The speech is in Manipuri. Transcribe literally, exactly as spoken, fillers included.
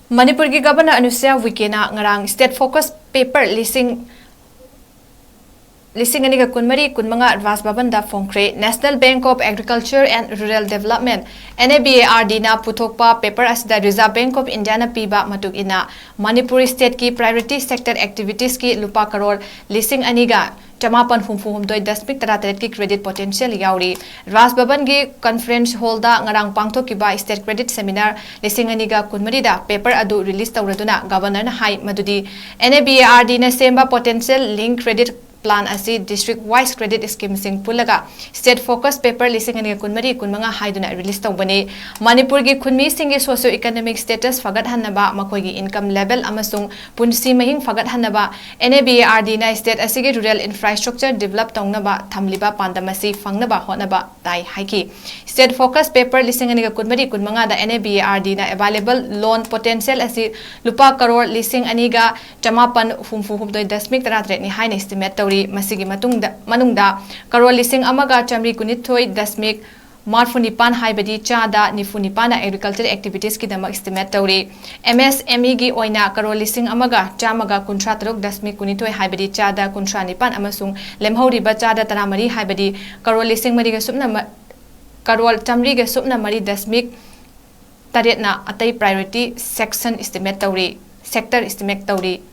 ꯃꯅꯤꯄꯨꯔꯒꯤ ꯒꯕꯔꯅꯔ ꯑꯅꯨꯁꯨꯌꯥ ꯎꯏꯀꯦꯅ ꯉꯔꯥꯡ ꯁ꯭ꯇꯦꯠ ꯐꯣꯀꯁ ꯄꯦꯄꯔ ꯂꯤꯁꯤꯡ ꯂꯤꯁꯤꯡ ꯑꯅꯤꯒ ꯀꯨꯟꯃꯔꯤ ꯀꯨꯟꯃꯉꯥ ꯔꯥꯖ ꯚꯕꯟꯗ ꯐꯣꯡꯈ꯭ꯔꯦ꯫ National Bank of Agriculture and Rural Development, NABARD ꯅ ꯄꯨꯊꯣꯛꯄ ꯄꯦꯄꯔ ꯑꯁꯤꯗ Reserve Bank of India ꯅ ꯄꯤꯕ ꯃꯇꯨꯡ ꯏꯟꯅ ꯃꯅꯤꯄꯨꯔ ꯁ꯭ꯇꯦꯠꯀꯤ ꯄ꯭ꯔꯥꯏꯑꯣꯔꯤꯇꯤ ꯁꯦꯛꯇꯔ ꯑꯦꯛꯇꯤꯚꯤꯇꯤꯁꯀꯤ ꯂꯨꯄꯥ ꯀꯔꯣꯔ ꯂꯤꯁꯤꯡ ꯑꯅꯤꯒ ꯆꯃꯥꯄꯟ ꯍꯨꯝꯐꯨ ꯍꯨꯝꯗꯣꯏ ꯗꯁꯃꯤꯛ ꯇꯔꯥꯇꯔꯦꯠꯀꯤ ꯀ꯭ꯔꯦꯗꯤꯠ ꯄꯣꯇꯦꯟꯁꯤꯌꯦꯜ ꯌꯥꯎꯔꯤ꯫ ꯔꯥꯖ ꯚꯕꯟꯒꯤ ꯀꯟꯐꯔꯦꯟꯁ ꯍꯣꯜꯗ ꯉꯔꯥꯡ ꯄꯥꯡꯊꯣꯛꯈꯤꯕ ꯁ꯭ꯇꯦꯠ ꯀ꯭ꯔꯦꯗꯤꯠ ꯁꯦꯃꯤꯅꯥꯔ ꯂꯤꯁꯤꯡ ꯑꯅꯤꯒ ꯀꯨꯟꯃꯔꯤꯗ ꯄꯦꯄꯔ ꯑꯗꯨ ꯔꯤꯂꯤꯖ ꯇꯧꯔꯗꯨꯅ ꯒꯕꯔꯅꯔꯅ ꯍꯥꯏ ꯃꯗꯨꯗꯤ NABARD ꯅ ꯁꯦꯝꯕ ꯄꯣꯇꯦꯟꯁꯤꯌꯦꯜ ꯂꯤꯡ ꯀ꯭ꯔꯦꯗꯤꯠ ꯄ꯭ꯂꯥꯟ ꯑꯁꯤ ꯗꯤꯁꯇ꯭ꯔꯤꯛ ꯋꯥꯏꯁ ꯀ꯭ꯔꯦꯗꯤꯠ ꯁ꯭ꯀꯤꯝꯁꯤꯡ ꯄꯨꯜꯂꯒ ꯁ꯭ꯇꯦꯠ ꯐꯣꯀꯁ ꯄꯦꯄꯔ ꯂꯤꯁꯤꯡ ꯑꯅꯤꯒ ꯀꯨꯟꯃꯔꯤ ꯀꯨꯟꯃꯉꯥ ꯍꯥꯏꯗꯨꯅ ꯔꯤꯂꯤꯖ ꯇꯧꯕꯅꯤ꯫ ꯃꯅꯤꯄꯨꯔꯒꯤ ꯈꯨꯟꯃꯤꯁꯤꯡꯒꯤ ꯁꯣꯁꯤꯑꯣ ꯏꯀꯣꯅꯣꯃꯤꯛ ꯁ꯭ꯇꯦꯇꯁ ꯐꯒꯠꯍꯟꯅꯕ, ꯃꯈꯣꯏꯒꯤ ꯏꯟꯀꯝ ꯂꯦꯚꯦꯜ ꯑꯃꯁꯨꯡ ꯄꯨꯟꯁꯤ ꯃꯍꯤꯡ ꯐꯒꯠꯍꯟꯅꯕ NABARD ꯅ ꯁ꯭ꯇꯦꯠ ꯑꯁꯤꯒꯤ ꯔꯨꯔꯦꯜ ꯏꯟꯐ꯭ꯔꯥꯁ꯭ꯇ꯭ꯔꯛꯆꯔ ꯗꯤꯕꯦꯂꯞ ꯇꯧꯅꯕ ꯊꯝꯂꯤꯕ ꯄꯥꯟꯗꯝ ꯑꯁꯤ ꯐꯪꯅꯕ ꯍꯣꯠꯅꯕ ꯇꯥꯏ ꯍꯥꯏꯈꯤ꯫ ꯁ꯭ꯇꯦꯠ ꯐꯣꯀꯁ ꯄꯦꯄꯔ ꯂꯤꯁꯤꯡ ꯑꯅꯤꯒ ꯀꯨꯟꯃꯔꯤ ꯀꯨꯟꯃꯉꯥꯗ NABARD ꯅ ꯑꯦꯚꯥꯏꯂꯦꯕꯜ ꯂꯣꯟ ꯄꯣꯇꯦꯟꯁꯤꯌꯦꯜ ꯑꯁꯤ ꯂꯨꯄꯥ ꯀꯔꯣꯔ ꯂꯤꯁꯤꯡ ꯑꯅꯤꯒ ꯆꯃꯥꯄꯟ ꯍꯨꯝꯐꯨ ꯍꯨꯝꯗꯣꯏ ꯗꯁꯃꯤꯛ ꯇꯔꯥꯇꯔꯦꯠꯅꯤ ꯍꯥꯏꯅ ꯏꯁꯇꯤꯃꯦꯠ ꯇꯧꯔꯤ꯫ ꯃꯁꯤꯒꯤ ꯃꯇꯨꯡꯗ, ꯃꯅꯨꯡꯗ ꯀꯔꯣꯔ ꯂꯤꯁꯤꯡ ꯑꯃꯒ ꯆꯥꯃꯔꯤ ꯀꯨꯟꯅꯤꯊꯣꯏ ꯗꯁꯃꯤꯛ ꯃꯔꯐꯨ ꯅꯤꯄꯥꯟ ꯍꯥꯏꯕꯗꯤ ꯆꯥꯗ ꯅꯤꯐꯨ ꯅꯤꯄꯥꯟꯅ ꯑꯦꯒ꯭ꯔꯤꯀꯜꯆꯔ ꯑꯦꯛꯇꯤꯚꯤꯇꯤꯁꯀꯤꯗꯃꯛ ꯏꯁꯇꯤꯃꯦꯠ ꯇꯧꯔꯤ꯫ MSMEꯒꯤ ꯑꯣꯏꯅ ꯀꯔꯣꯔ ꯂꯤꯁꯤꯡ ꯑꯃꯒ ꯆꯥꯝꯃꯒ ꯀꯨꯟꯊ꯭ꯔꯥ ꯇꯔꯨꯛ ꯗꯁꯃꯤꯛ ꯀꯨꯟꯅꯤꯊꯣꯏ ꯍꯥꯏꯕꯗꯤ ꯆꯥꯗ ꯀꯨꯟꯊ꯭ꯔꯥ ꯅꯤꯄꯥꯟ ꯑꯃꯁꯨꯡ ꯂꯦꯝꯍꯧꯔꯤꯕ ꯆꯥꯗ ꯇꯔꯥꯃꯔꯤ ꯍꯥꯏꯕꯗꯤ ꯀꯔꯣꯔ ꯂꯤꯁꯤꯡ ꯃꯔꯤꯒ ꯁꯨꯞꯅ ꯃ-, ꯀꯔꯣꯔ ꯆꯥꯃꯔꯤꯒ ꯁꯨꯞꯅ ꯃꯔꯤ ꯗꯁꯃꯤꯛ ꯇꯔꯦꯠꯅ ꯑꯇꯩ ꯄ꯭ꯔꯥꯏꯑꯣꯔꯤꯇꯤ ꯁꯦꯛꯁꯟ ꯏꯁꯇꯤꯃꯦꯠ ꯇꯧꯔꯤ, ꯁꯦꯛꯇꯔ ꯏꯁꯇꯤꯃꯦꯠ ꯇꯧꯔꯤ꯫